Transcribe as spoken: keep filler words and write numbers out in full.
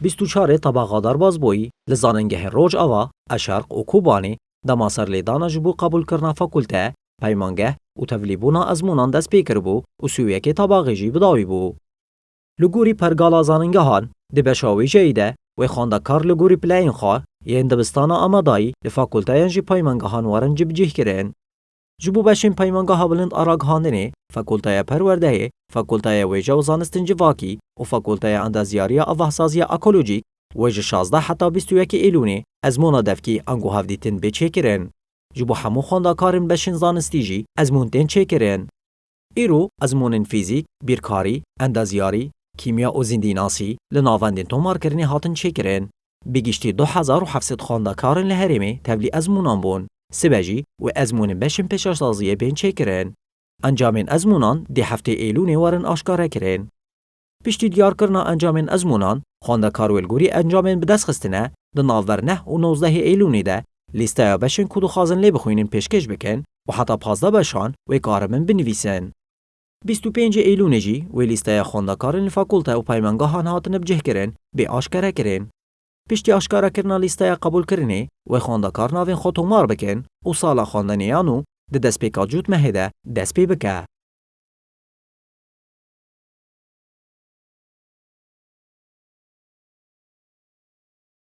bîst û çarê Tebaxa Derbazbûyî li zanîngehên Rojava, Eşerq û Kobanê dema serlêdana ji bo qebûlkirina fakulte, peymangeh û tevlîbûna ezmûnan dest pê kiribû û sî û yekê Tebaxê jî bi dawî bû. Li gorî pergala zanîngehan, di beşa wêjeyî de wê xwendekar li gorî pileyên xwe yên dibistana amadayî li fakulteyan jî peymangehan werin cibicîhkirin. Ji bo beşên Peymangeha Bilind a Ragihandinê, Fakulteya Perwerdeyê, Fakulteya Wêje û Zanistên Civakî û Fakulteya Endezyariya Avahsaziya Ekolojîk wê ji şazdeh heta bîst û yekê Êlûnê ezmûna devkî ango hevdîtin bê çêkirin. Ji bo hemû xwendekarên beşên zanistî jî ezmûn tên çêkirin. Îro ezmûnên fîzîk, bîrkarî, endezyarî, kîmya û zîndînasî li navendên tomarkirinê hatin çêkirin. Bi giştî du hezar û heft sed xwendekarin li herêmê tevlî ezmûnan bûn. Sibe jî wê ezmûnên beşên pêşesaziyê bên çêkirin. Encamên ezmûnan dê heftê Êlûnê werin aşkarekirin. Piştî diyarkirina encamên ezmûnan, xwendekar wê li gorî encamên bi dest xistine di navber neh û nozdehê Êlûnê de lîsteya beşên ku dixwazin lê bixwînin pêşkêş bikin û heta pazdeh beşan wê karibin binivîsin. Bîst û pêncê Êlûnê jî wê lîsteya xwendekarên li fakulte û peymangehan hatine bicihkirin bê aşkerekirin. Piştî aşkarekirina lîsteya qebûlkirinê, wê xwendekar navên xwe tomar bikin û sala xwendinê ya nû di destpêka cotmehê de dest pê bike.